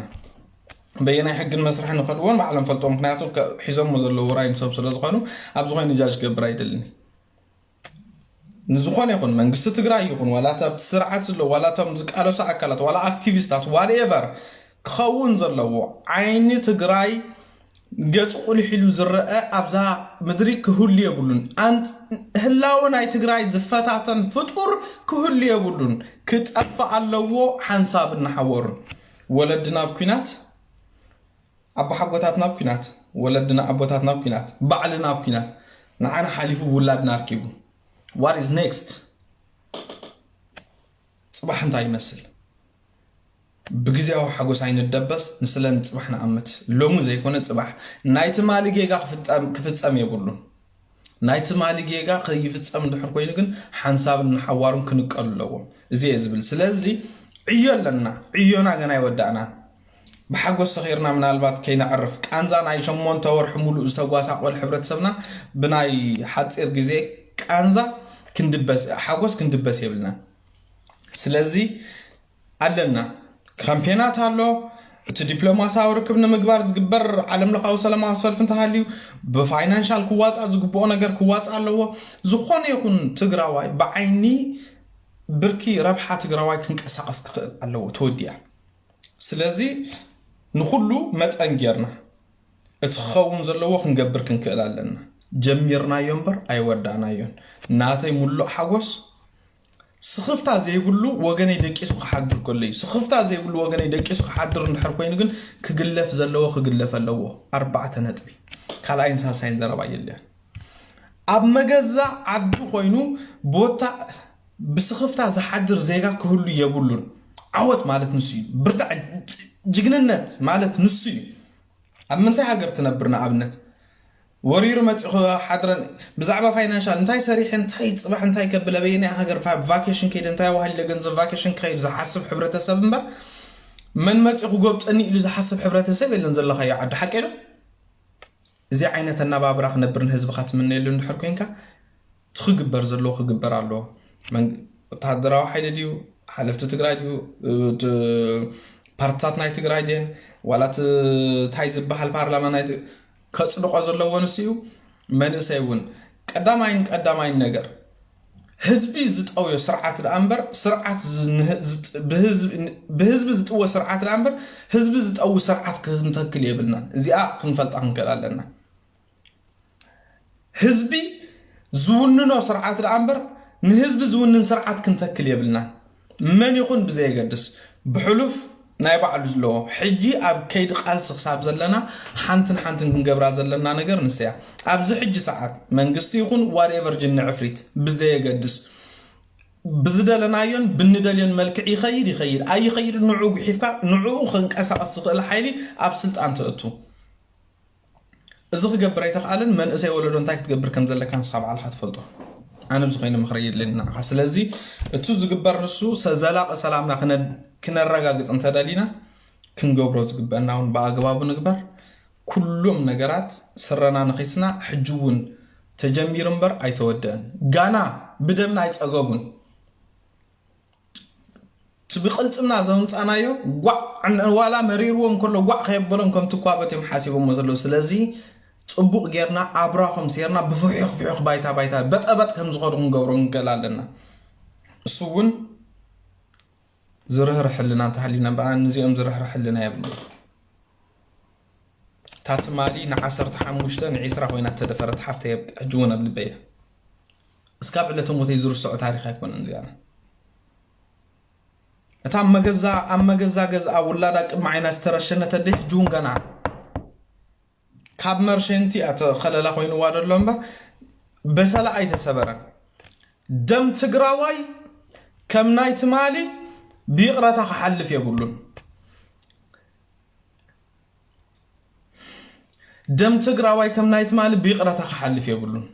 በየናይ ሕግን መስርሕን ንኸድዎን ባዕሎም ፈልጦ። ምክንያቱ ሒዞሞ ዘለዉ ራይን ሰብ ስለ ዝኾኑ ኣብዚ ኮይኑ ጃጅ ክገብር ኣይደልን። ንዝኾነ ይኹን መንግስቲ ትግራይ ይኹን ዋላ ኣብቲ ስርዓት ዘሎ ዋላ እቶም ዝቃለሱ ኣካላት ዋላ ኣክቲቪስታት ዋትኤቨር ክኸውን ዘለዎ ዓይኒ ትግራይ ገጹ ቁሊሕ ኢሉ ዝረአ ኣብዛ ምድሪ ክህሉ የብሉን። ኣንጽ- ህላወ ናይ ትግራይ ዝፈታተን ፍጡር ክህሉ የብሉን። ክጠፍእ ኣለዎ ሓንሳብ እናሓወሩን። ወለድና ኣብ ኲናት፣ ኣቦሓጎታትና ኣብ ኲናት፣ ወለድና ኣቦታትና ኣብ ኲናት፣ ባዕልና ኣብ ኲናት፣ ንዓና ሓሊፉ ውላድና ኣርኪቡ። What is next? ፅባሕ እንታይ ይመስል? ብግዜያዊ ሓጎስ ኣይንደበስ፣ ንስለ ንፅባሕ ንኣምት። ሎሚ ዘይኮነ ፅባሕ ናይ ትማሊ ጌጋ ክፍጠም- ክፍፀም የብሉን። ናይ ትማሊ ጌጋ ከይፍፀም እንድሕር ኮይኑ ግን ሓንሳብን ንሓዋሩን ክንቀሉ ኣለዎም። እዚ እየ ዝብል። ስለዚ ዕዮ ኣለና። ዕዮና ገና ኣይወዳእናን። ብሓጎስ ሰኺርና ምናልባት ከይነዕርፍ ቃንዛ ናይ ሸሞንተ ወርሒ ሙሉእ ዝተጓሳቆል ሕብረተሰብና ብናይ ሓፂር ግዜ ቃንዛ ክንድበስ ሓጎስ ክንድበስ የብልናን። ስለዚ ኣለና ካምፔናት ኣሎ። እቲ ዲፕሎማሲያዊ ርክብ ንምግባር ዝግበር ዓለም ለኻዊ ሰላማዊ ሰልፊ እንተሃልዩ ብፋይናንሻል ክዋፃእ ዝግብኦ ነገር ክዋፃእ ኣለዎ። ዝኾነ ይኹን ትግራዋይ ብዓይኒ ብርኪ ረብሓ ትግራዋይ ክንቀሳቀስ ክኽእል ኣለዎ። ተወዲኣ። ስለዚ ንኹሉ መጠን ጌርና እቲ ክኸውን ዘለዎ ክንገብር ክንክእል ኣለና። ጀሚርናዮ እምበር ኣይወዳእናዮን። ናተይ ሙሉእ ሓጎስ ስኽፍታ ዘይብሉ ወገነይ ደቂሱ ክሓድር ከሎ እዩ። ስኽፍታ ዘይብሉ ወገነይ ደቂሱ ክሓድር እንድሕር ኮይኑ ግን ክግለፍ ዘለዎ ክግለፍ ኣለዎ። ኣርባዕተ ነጥቢ። ካልኣይን ሳልሳይን ዘረባ የለን። ኣብ መገዛ ዓዱ ኮይኑ ቦታ ብስኽፍታ ዝሓድር ዜጋ ክህሉ የብሉን። ዓወት ማለት ንሱ እዩ። ብርታዕ፣ ጅግንነት ማለት ንሱ እዩ። ኣብ ምንታይ ሃገር ትነብር? ንኣብነት ወሪሩ መፂኹ ሓድረን ብዛዕባ ፋይናንሻል እንታይ ሰሪሐ እንታይ ፅባሕ እንታይ ከብል ኣበየናይ ሃገር ቫኬሽን ከይደ እንታይ ዋሃሊለ ገንዘብ ቫኬሽን ክኸይድ ዝሓስብ ሕብረተሰብ እምበር መን መፂኹ ጎብጠኒ ኢሉ ዝሓስብ ሕብረተሰብ የለን ዘለኻዮ ዓዲ ሓቂ ዶ? እዚ ዓይነት ኣናባብራ ክነብር ንህዝብኻ ትምነየሉ እንድሕር ኮንካ እቲ ክግበር ዘለዎ ክግበር ኣለዎ። ወታሃደራዊ ሓይሊ ድዩ ሓለፍቲ ትግራይ ድዩ ፓርትታት ናይ ትግራይ ድን ዋላ እንታይ ዝበሃል ፓርላማ ናይ ከፅድቆ ዘለዎ ንሱ እዩ። መንእሰይ እውን ቀዳማይን ቀዳማይን ነገር ህዝቢ ዝጠውዮ ስርዓት ደኣ እምበር ስርዓት ብህዝቢ ዝጥወ ስርዓት ደኣ እምበር ህዝቢ ዝጠዊ ስርዓት ክንተክል የብልናን። እዚኣ ክንፈልጣ ክንክእል ኣለና። ህዝቢ ዝውንኖ ስርዓት ደኣ እምበር ንህዝቢ ዝውንን ስርዓት ክንተክል የብልናን። መን ይኹን ብዘየገድስ ብሕሉፍ ናይ ባዕሉ ዘለዎ ሕጂ ኣብ ከይዲ ቃልሲ ክሳብ ዘለና ሓንትን ሓንትን ክንገብራ ዘለና ነገር ንሰያ ኣብዚ ሕጂ ሰዓት መንግስቲ ይኹን ዋትኤቨር ጅኒ ዕፍሪት ብዘየገድስ ብዝደለናዮን ብንደልዮን መልክዕ ይኸይድ ይኸይድ ኣይኸይድ ንዑ ጉሒፍካ ንዕኡ ከንቀሳቀስ ዝኽእል ሓይሊ ኣብ ስልጣን ተእቱ። እዚ ክገብር ኣይተኽኣልን መንእሰይ ወለዶ እንታይ ክትገብር ከም ዘለካ ንስኻ ባዕልካ ትፈልጦ። ኣነ ብዝኮይነ ምኽሪ የድልየኒ ንዓኻ። ስለዚ እቱ ዝግበር ንሱ ዘላቂ ሰላምና ክነረጋግፅ እንተደሊና ክንገብሮ ዝግበአና እውን ብኣግባቡ ንግበር። ኩሎም ነገራት ስረና ነኺስና ሕጂ እውን ተጀሚሩ እምበር ኣይተወደአን። ጋና ብደምና ኣይፀገቡን። እቲ ብቅልፅምና ዘምፃናዮ ጓዕ ዋላ መሪርዎም ከሎ ጓዕ ከየበሎም ከም ትኳበት እዮም ሓሲቦሞ ዘለዉ። ስለዚ ፅቡቅ ጌርና ኣብራኾም ሴርና ብፍሑኽ ፍሑኽ ባይታ ባይታ በጠበጥ ከም ዝኸዱ ክንገብሮ ንክእል ኣለና። እሱ እውን ዝርህርሕ ህልና እንተሃሊና እምበር ኣነ ንዚኦም ዝርህርሕ ህልና የብሉ። እታ ትማሊ ንዓሰርተ ሓሙሽተ ንዒስራ ኮይና ተደፈረት ሓፍተ ሕጂ እውን ኣብ ልበየ። እስካብ ዕለተ ሞተይ ዝርስዖ ታሪክ ኣይኮነን እዚኣ። እታ መገዛ ኣብ መገዛ ገዝኣ ውላዳ ቅድሚ ዓይና ዝተረሸነት ኣደ ሕጂ እውን ገና ካብ መርሸንቲ ኣተ ከለላ ኮይንዋ ደሎ እምበር በሰላ ኣይተሰበረን። ደም ትግራዋይ ከም ናይ ትማሊ ብይቕረታ ክሓልፍ የብሉን። ደም ትግራዋይ ከም ናይ ትማሊ ብይቕረታ ክሓልፍ የብሉን።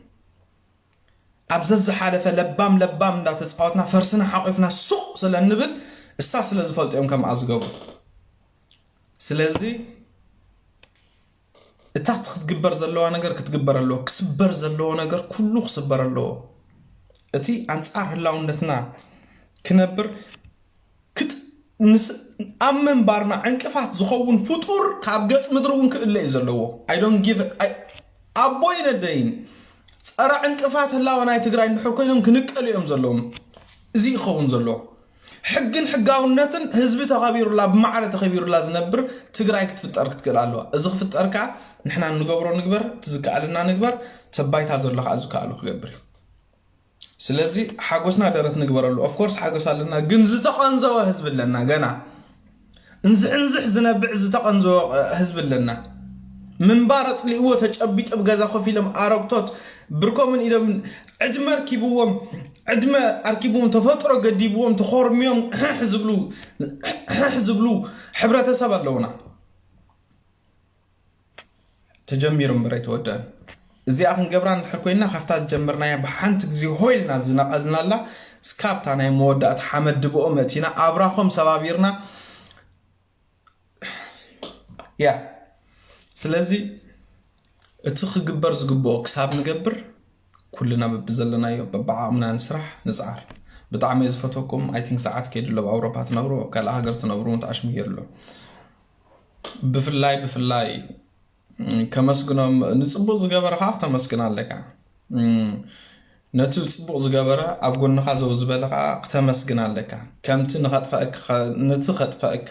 ኣብ ዘዝሓለፈ ለባም ለባም እንዳተፃወትና ፈርስና ሓቂፍና ሱቕ ስለ እንብል እሳ ስለ ዝፈልጡ እዮም ከምኣ ዝገብሩ። ስለዚ እታ ክትግበር ዘለዋ ነገር ክትግበር ኣለዎ። ክስበር ዘለዎ ነገር ኩሉ ክስበር ኣለዎ። እቲ ኣንፃር ህላውነትና ክነብር ኣብ ምንባርና ዕንቅፋት ዝኸውን ፍጡር ካብ ገፅ ምድሪ እውን ክእለ እዩ ዘለዎ። ኣቦይን ኣደይን ፀረ ዕንቅፋት ህላወ ናይ ትግራይ እንድሕር ኮይኖም ክንቀሉ እዮም ዘለዎም። እዚ ይኸውን ዘለዎ ሕግን ሕጋውነትን ህዝቢ ተኸቢሩላ ብማዕረ ተኸቢሩላ ዝነብር ትግራይ ክትፍጠር ክትክእል ኣለዋ። እዚ ክፍጠር ከዓ ንሕና እንገብሮ ንግበር፣ እቲ ዝከኣልና ንግበር፣ ተባይታ ዘሎ ከዓ ዝከኣሉ ክገብር እዩ። ስለዚ ሓጎስና ደረት ንግበረሉ። ኦፍኮርስ ሓጎስ ኣለና፣ ግን ዝተቐንዘወ ህዝቢ ኣለና። ገና እንዝሕንዝሕ ዝነብዕ ዝተቐንዘወ ህዝቢ ኣለና። ምንባር ኣፅሊእዎ ተጨቢጡ ብገዛ ኮፍ ኢሎም ኣረግቶት ብርኮምን ኢሎም ዕድመ ኣርኪብዎም ዕድመ ኣርኪብዎም ተፈጥሮ ገዲብዎም ተኾርሚዮም ሕሕ ዝብሉ ሕሕ ዝብሉ ሕብረተሰብ ኣለውና። ተጀሚሩ እምበር ኣይተወደአን። እዚኣ ክንገብራ እንድሕር ኮይንና ካብታ ዝጀመርናያ ብሓንቲ ግዜ ሆ ኢልና ዝነቐልናላ እስካብታ ናይ መወዳእታ ሓመድ ድብኦ መእቲና ኣብራኾም ሰባቢርና ያ ስለዚ እቲ ክግበር ዝግብኦ ክሳብ ንገብር ኩልና በብዘለናዮ በብዓቕምና ንስራሕ ንፅዓር። ብጣዕሚ እየ ዝፈትወኩም። I think ሰዓት ከይዱ ኣሎ። ኣብ ኣውሮፓ ትነብሩ ኣብ ካልእ ሃገር ትነብሩ እውን ተኣሽሙ ገይሩ ኣሎ። ብፍላይ ብፍላይ ከመስግኖም ንፅቡቅ ዝገበረ ከዓ ክተመስግን ኣለካ። ነቲ ፅቡቅ ዝገበረ ኣብ ጎንኻ ዘው ዝበለ ከዓ ክተመስግን ኣለካ። ከምቲ ንኸጥፈእካ ነቲ ከጥፈእካ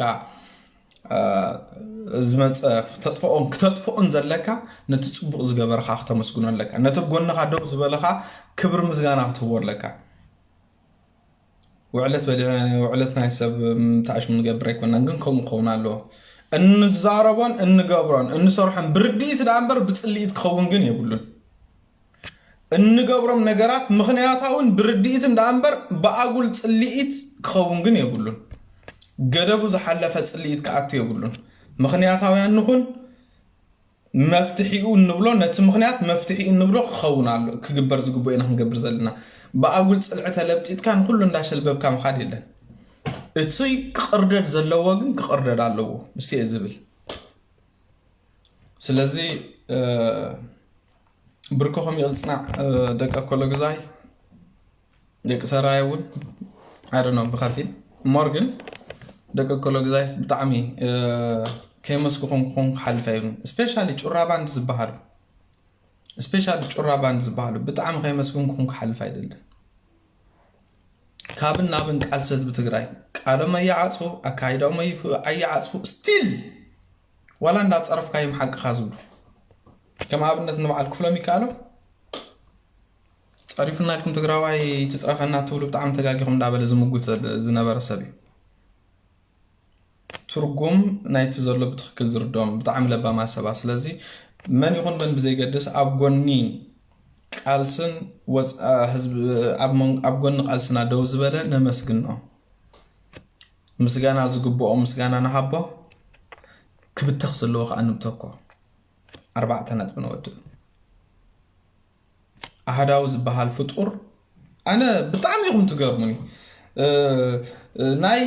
ዝመፀ ክተጥፈኦን ክተጥፈኦን ዘለካ ነቲ ፅቡቅ ዝገበረ ከዓ ክተመስግኖ ኣለካ። ነቲ ኣብ ጎንኻ ደው ዝበለ ከዓ ክብሪ ምስጋና ክትህቦ ኣለካ። ውዕለት በሊዕና ውዕለት ናይ ሰብ ምትኣሽሙ ንገብር ኣይኮናን፣ ግን ከምኡ ክኸውን ኣለዎ። እንዛረቦን እንገብሮን እንሰርሖን ብርድኢት ደኣ እምበር ብጽልኢት ክኸውን ግን የብሉን። እንገብሮም ነገራት ምኽንያታውን ብርድኢትን ደኣ እምበር ብኣጉል ጽልኢት ክኸውን ግን የብሉን። ገደቡ ዝሓለፈ ጽልኢት ክኣቱ የብሉን። ምኽንያታውያን ንኹን። መፍትሒኡ እንብሎ፣ ነቲ ምኽንያት መፍትሒ እንብሎ ክኸውን ኣሎ፣ ክግበር ዝግብኦ ኢና ክንገብር ዘለና። ብኣጉል ጽልዒ ተለብጢጥካ ንኹሉ እንዳሸልበብካ ምኻድ የለን። እቲ ክቕርደድ ዘለዎ ግን ክቕርደድ ኣለዎ፣ እሱ እየ ዝብል። ስለዚ ብርክኹም ይቕጽናዕ። ደቂ ኣኮሎ ግዛይ፣ ደቂ ሰራይ እውን ኣደኖ ብኸፊል እሞር ግን ደቂ ኣኮሎ ግዛይ ብጣዕሚ ከይመስኩኹም ክኾን ክሓልፍ ኣይብልን። ስፔሻሊ ጩራ ባንድ ዝበሃሉ፣ ስፔሻሊ ጩራ ባንድ ዝበሃሉ ብጣዕሚ ከይመስኩን ክኾን ክሓልፍ ኣይደልን። ካብን ናብን ቃልሲ ህዝቢ ትግራይ ቃሎም ኣይዓፅፉ፣ ኣካይዳኦም ኣይዓፅፉ። ስቲል ዋላ እንዳፀረፍካዮም ሓቅኻ ዝብሉ፣ ከም ኣብነት ንበዓል ክፍሎም ይከኣሎም፣ ጸሪፉና ኢልኩም ትግራዋይ ትጽረፈና ትብሉ ብጣዕሚ ተጋጊኹም እንዳበለ ዝምጉት ዝነበረ ሰብ እዩ። ትርጉም ናይቲ ዘሎ ብትኽክል ዝርድኦም ብጣዕሚ ለባማት ሰባት። ስለዚ መን ይኹን መን ብዘይገድስ ኣብ ጎኒ ቃልስን ኣብ ጎኒ ቃልስና ደው ዝበለ ነመስግኖ። ምስጋና ዝግብኦ ምስጋና ንሃቦ፣ ክብተኽ ዘለዎ ከዓ ንብተኮ። ኣርባዕተ ነጥቢ ነወድእ። ኣህዳዊ ዝበሃል ፍጡር ኣነ ብጣዕሚ ኢኹም ትገርሙኒ። ናይ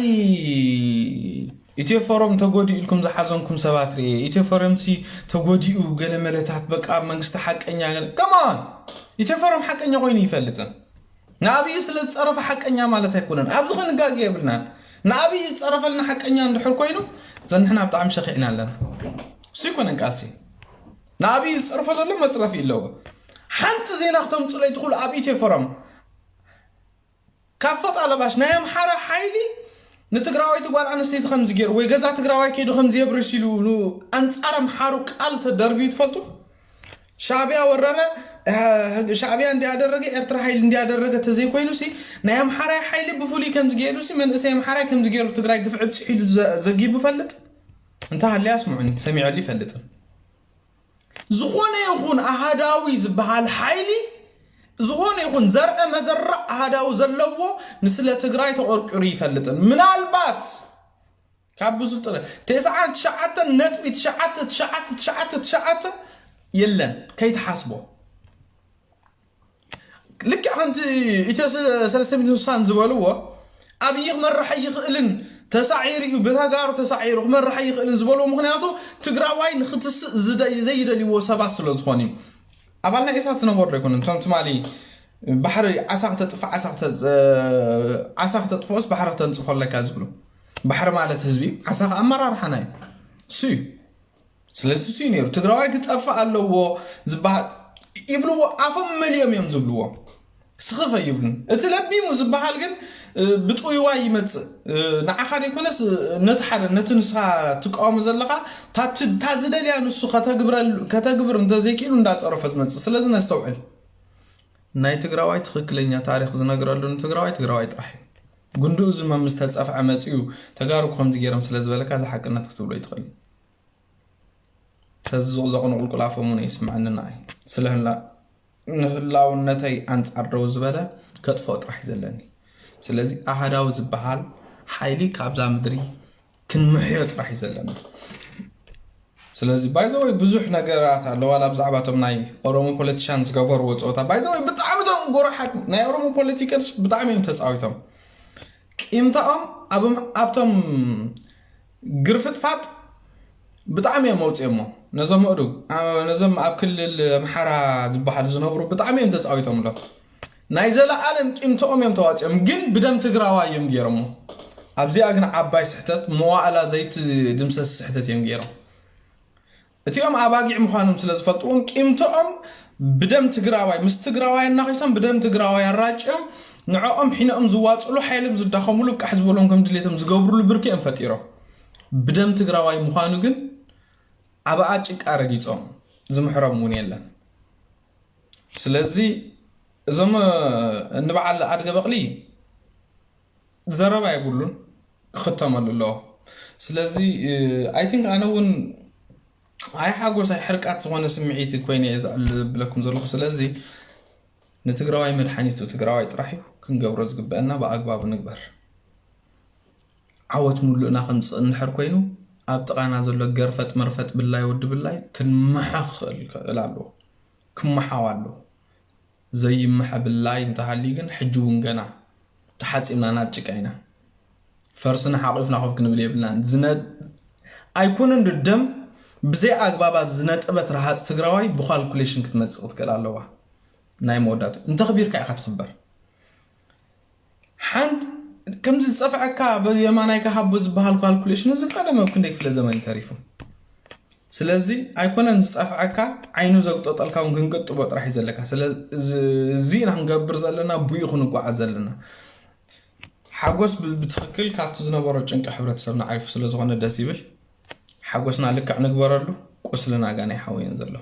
ኢትዮ ፎረም ተጎዲኡ ኢልኩም ዝሓዘንኩም ሰባት ርኤ። ኢትዮ ፎረም ሲ ተጎዲኡ ገለ መለታት በቃ ኣብ መንግስቲ ሓቀኛ ገለ ከማን ኢትዮ ፎረም ሓቀኛ ኮይኑ ይፈልጥን ንኣብዩ ስለ ዝፀረፈ ሓቀኛ ማለት ኣይኮነን። ኣብዚ ክንጋገ የብልናን። ንኣብዩ ዝፀረፈልና ሓቀኛ እንድሕር ኮይኑ ዘንሕና ብጣዕሚ ሸኺዕና ኣለና። እሱ ይኮነን ቃልሲ ንኣብይ ዝፅርፎ ዘሎ መፅረፊ ኣለዎ። ሓንቲ ዜና ክተምፅሎ ይትኽእሉ ኣብ ኢትዮ ፎረም ካብ ፎጣ ለባሽ ናይ ኣምሓራ ሓይሊ ንትግራወይቲ ጓል ኣንስተይቲ ከምዚ ገይሩ ወይ ገዛ ትግራዋይ ከይዱ ከምዚ የብርስ ኢሉ ኣንፃር ኣምሓሩ ቃል ተደርብዩ ትፈልጡ? ሻዕቢያ ወረረ፣ ሻዕቢያ እንዲያደረገ ኤርትራ ሓይሊ እንዲያደረገ ተዘይኮይኑ ሲ ናይ ኣምሓራይ ሓይሊ ብፍሉይ ከምዚ ገይሩ ሲ መንእሰይ ኣምሓራይ ከምዚ ገይሩ ትግራይ ግፍዒ ብፅሒሉ ዘጊቡ ፈልጥ እንተሃልያ ስምዑኒ ሰሚዐሉ ይፈልጥን። ዝኾነ ይኹን ኣሃዳዊ ዝበሃል ሓይሊ ዝኾነ ይኹን ዘርአ መዘራእ ኣሃዳዊ ዘለዎ ንስለ ትግራይ ተቆርቂሩ ይፈልጥን። ምናልባት ካብ ብስልጥነ ተስዓን ትሽዓተን ነጥቢ ትሽዓተ ትሽዓተ ትሽዓተ ትሽዓተ የለን ከይትሓስቦ። ልክዕ ከምቲ ኢትዮ ሰለስተ ሚእትን ስሳን ዝበልዎ ኣብይ ክመርሕ ኣይኽእልን ተሳዒሩ እዩ ብተጋሩ ተሳዒሩ ክመርሕ ኣይኽእልን ዝበልዎ ምክንያቱ ትግራዋይ ንክትስእ ዘይደልይዎ ሰባት ስለ ዝኾኑ እዩ። ኣባል ናይ ኢሳት ዝነበሩ ኣይኮኑን እቶም ትማሊ ባሕሪ ዓሳ ክተጥፍ ዓሳ ክተጥፍኦስ ባሕሪ ክተንፅፎ ኣለካ ዝብሉ ባሕሪ ማለት ህዝቢ ዓሳ ኣመራርሓና እዩ እሱ እዩ። ስለዚ እሱ እዩ ነይሩ ትግራዋይ ክጠፍእ ኣለዎ ዝበሃል ይብልዎ ኣፎም መሊኦም እዮም ዝብልዎ። ስኽፍ ኣይብሉን። እቲ ለቢሙ ዝበሃል ግን ብጥውይዋይ ይመፅእ። ንዓኻ ዘይኮነስ ነቲ ሓደ ነቲ ንስኻ ትቃወሞ ዘለኻ ታዝደልያ ንሱ ከተግብር እንተዘይክኢሉ እንዳፀረፎ ዝመፅእ። ስለዚ ነስተውዕል። ናይ ትግራዋይ ትኽክለኛ ታሪክ ዝነግረሉ ንትግራዋይ ትግራዋይ ጥራሕ እዩ። ጉንድኡ ዝመም ዝተፀፍዐ መፅዩ ተጋሩ ከምዚ ገይሮም ስለዝበለካ እዚ ሓቅነት ክትብሎ ይትኽእል። ተዝዝቕዘቑ ንቁልቁል ኣፎም እውን ይስምዐኒ ንዓይ። ስለ ህላ- ንህላውነተይ ኣንጻር ደው ዝበለ ከጥፍኦ ጥራሕ እዩ ዘለኒ። ስለዚ ኣሃዳዊ ዝበሃል ሓይሊ ካብዛ ምድሪ ክንምሕዮ ጥራሕ እዩ ዘለና። ስለዚ ባይዘወይ ብዙሕ ነገራት ኣለዋ ብዛዕባ ቶም ናይ ኦሮሞ ፖለቲሻን ዝገበርዎ ፀወታ ባይዘወይ ብጣዕሚ ቶም ጎረሓት ናይ ኦሮሞ ፖለቲከርስ ብጣዕሚ እዮም ተፃዊቶም ቂምታኦም ኣብቶም ግርፍጥፋጥ ብጣዕሚ እዮም ኣውፅኦሞ ነዞም ኣእዱግ ነዞም ኣብ ክልል ኣምሓራ ዝበሃሉ ዝነብሩ ብጣዕሚ እዮም ተፃዊቶምሎም። ናይ ዘለኣለም ቂምትኦም እዮም ተዋፂኦም ግን ብደም ትግራዋይ እዮም ገይሮሞ። ኣብዚኣ ግን ዓባይ ስሕተት መዋእላ ዘይትድምሰስ ስሕተት እዮም ገይሮም። እቲኦም ኣባጊዕ ምዃኖም ስለ ዝፈልጥዎም ቂምትኦም ብደም ትግራዋይ ምስ ትግራዋይ ኣናኺሶም ብደም ትግራዋይ ኣራጭዮም ንዕኦም ሒነኦም ዝዋፅሉ ሓይሎም ዝዳኸምሉ ቃሕ ዝበሎም ከም ድሌቶም ዝገብሩሉ ብርኪ እዮም ፈጢሮም። ብደም ትግራዋይ ምዃኑ ግን ኣብኣ ጭቃ ረጊፆም ዝምሕሮም እውን የለን። ስለዚ እዞም እንበዓል ኣድገ በቕሊ ዘረባ የብሉን ክኽተመሉ ኣለዎ። ስለዚ I think ኣነ እውን ኣይ ሓጎስ ኣይ ሕርቃት ዝኾነ ስምዒት ኮይነ እየ ዘዕልለኩም ዘለኹ። ስለዚ ንትግራዋይ መድሓኒቱ ትግራዋይ ጥራሕ እዩ። ክንገብሮ ዝግበአና ብኣግባቡ ንግበር። ዓወት ሙሉእና ከምፅእ እንድሕር ኮይኑ ኣብ ጥቓና ዘሎ ገርፈጥ መርፈጥ ብላይ ወዲ ብላይ ክንመሐ ክኽእል ክእል ኣለዎ። ክመሓው ኣለዎ። ዘይመሐ ብላይ እንተሃልዩ ግን ሕጂ እውን ገና ተሓፂብና ናብ ጭቃ ኢና። ፈርስና ሓቂፍና ኮፍ ክንብል የብልናን። ዝነ ኣይኮነን ዶ ደም ብዘይ ኣግባባት ዝነጠበት ረሃፅ ትግራዋይ ብኳልኩሌሽን ክትመፅእ ክትክእል ኣለዋ። ናይ መወዳቱ እንተኽቢርካ ኢኻ ትኽበር። ሓንቲ ከምዚ ዝፀፍዐካ የማናይካ ሃቦ ዝበሃል ካልኩሌሽን እዚ ቀደመ ኣብ ክንደይ ክፍለ ዘመን ተሪፉ። ስለዚ ኣይኮነን ዝፀፍዐካ ዓይኑ ዘግጠጠልካ እውን ክንቅጥቦ ጥራሕ እዩ ዘለካ። ስለዚ ኢና ክንገብር ዘለና፣ ብኡ ክንጓዓዝ ዘለና። ሓጎስ ብትክክል ካብቲ ዝነበሮ ጭንቂ ሕብረተሰብና ዓሪፉ ስለዝኾነ ደስ ይብል። ሓጎስና ልክዕ ንግበረሉ። ቁስልና ጋና ይሓወየን ዘሎ።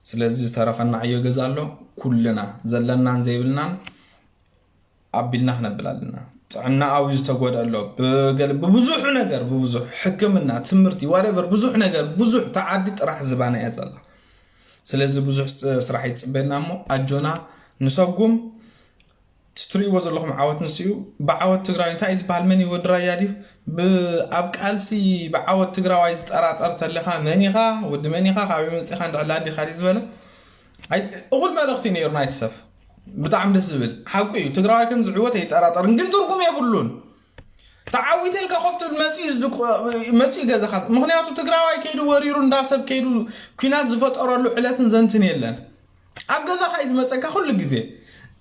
ስለዚ ዝተረፈና ዕዮ ገዛ ኣሎ። ኩልና ዘለናን ዘይብልናን ኣቢልና ክነብል ኣለና። ጥዕና ኣዊ ዝተጎደ ኣሎ። ብብዙሕ ነገር ብብዙሕ ሕክምና፣ ትምህርቲ፣ ዋሬቨር ብዙሕ ነገር ብዙሕ ተዓዲ ጥራሕ ዝባና እያ ዘላ። ስለዚ ብዙሕ ስራሕ ይፅበየና እሞ ኣጆና ንሰጉም። ትሪእዎ ዘለኹም ዓወት ንሱ እዩ። ብዓወት ትግራይ እንታይ እዩ ዝበሃል? መን እዩ ወዲ ራያ ድዩ? ኣብ ቃልሲ ብዓወት ትግራዋይ ዝጠራጠር ተለኻ መን ኢኻ? ወዲ መን ኢኻ? ካበይ መፂኻ? እንድዕላ ዲኻ ድዩ ዝበለ? እኹል መልእኽቲ ነይሩ ናይቲ ሰብ። ብጣዕሚ ደስ ዝብል ሓቁ እዩ። ትግራዋይ ከም ዝዕወት ኣይጠራጠርን፣ ግን ትርጉም የብሉን። ተዓዊተ ኢልካ ኮፍ ትብል መፂኡ ገዛኻ። ምኽንያቱ ትግራዋይ ከይዱ ወሪሩ እንዳሰብ ከይዱ ኲናት ዝፈጠረሉ ዕለትን ዘንትን የለን። ኣብ ገዛኻ እዩ ዝመፀካ ኩሉ ግዜ።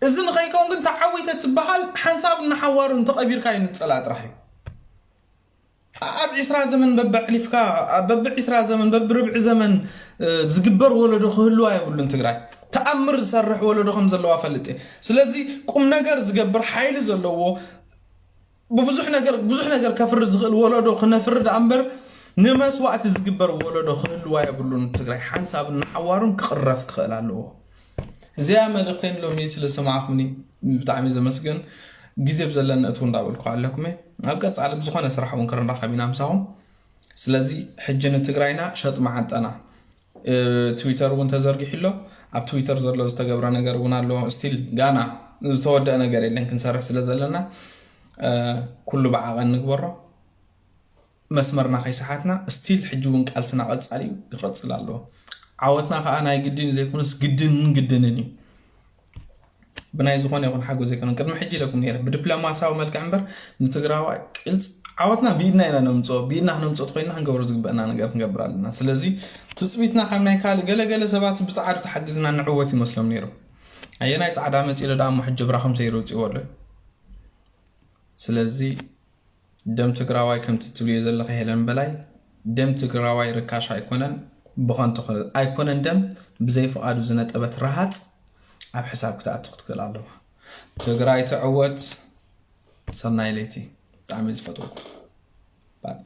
እዚ ንኸይከውን ግን ተዓዊተ ትበሃል ሓንሳብ እናሓዋሩ እንተቐቢርካ እዩ ንፀላ ጥራሕ እዩ። ኣብ ዒስራ ዘመን በብዕሊፍካ በብዒስራ ዘመን በብርብዒ ዘመን ዝግበር ወለዶ ክህልዋ የብሉን። ትግራይ ተኣምር ዝሰርሕ ወለዶ ከም ዘለዋ ፈልጥ። ስለዚ ቁም ነገር ዝገብር ሓይሊ ዘለዎ ብብዙሕ ነገር ብዙሕ ነገር ከፍሪ ዝኽእል ወለዶ ክነፍሪ ደኣ እምበር ንመስዋእቲ ዝግበር ወለዶ ክህልዋ የብሉን። ትግራይ ሓንሳብ እናሓዋሩን ክቕረፍ ክኽእል ኣለዎ። እዚኣ መልእክተይ ሎሚ ስለ ሰማዕኩምኒ ብጣዕሚ ዘመስግን። ግዜ ብዘለኒ እትው እንዳበልኩ ኣለኩም። ኣብ ቀፃሊ ብዝኾነ ስራሕ እውን ክንራኸብ ኢና ምሳኹም። ስለዚ ሕጂ ንትግራይና ሸጥ መዓንጠና። ትዊተር እውን ተዘርጊሑ ኣሎ። ኣብ ትዊተር ዘሎ ዝተገብረ ነገር እውን ኣሎ። ስቲል ጋና ዝተወደአ ነገር የለን። ክንሰርሕ ስለ ዘለና ኩሉ ብዓቐን ንግበሮ። መስመርና ከይሰሓትና ስቲል ሕጂ እውን ቃልስና ቀፃሊ እዩ፣ ይቐፅል ኣለዎ። ዓወትና ከዓ ናይ ግድን ዘይኮነስ ግድንን ግድንን እዩ። ብናይ ዝኾነ ይኹን ሓጎስ ዘይኮነን ቅድሚ ሕጂ ኢለኩም ነይረ ብዲፕሎማሲያዊ መልክዕ እምበር ንትግራዋይ ቅልፅ ዓወትና ብኢድና ኢና ነምፅኦ። ብኢድና ክነምፅኦ ተኮይንና ክንገብሮ ዝግበአና ነገር ክንገብር ኣለና። ስለዚ ትፅቢትና ካብ ናይ ካልእ ገለገለ ሰባት ብፃዕሪ ተሓጊዝና ንዕወት ይመስሎም ነይሩ። ኣየናይ ፃዕዳ መፂኡ ደኣ እሞ ሕጂ ብራኹም ሰይሩ ውፅእዎ ኣሎ። ስለዚ ደም ትግራዋይ ከምቲ ትብልዮ ዘለኺ ሄለን በላይ ደም ትግራዋይ ርካሽ ኣይኮነን። ብኸንቱ ኣይኮነን ደም ብዘይ ፍቓዱ ዝነጠበት ረሃፅ ኣብ ሕሳብ ክትኣቱ ክትክእል ኣለዋ። ትግራይ ትዕወት። ሰናይ ለይቲ። ብጣዕሚ ዝፈትወኩም።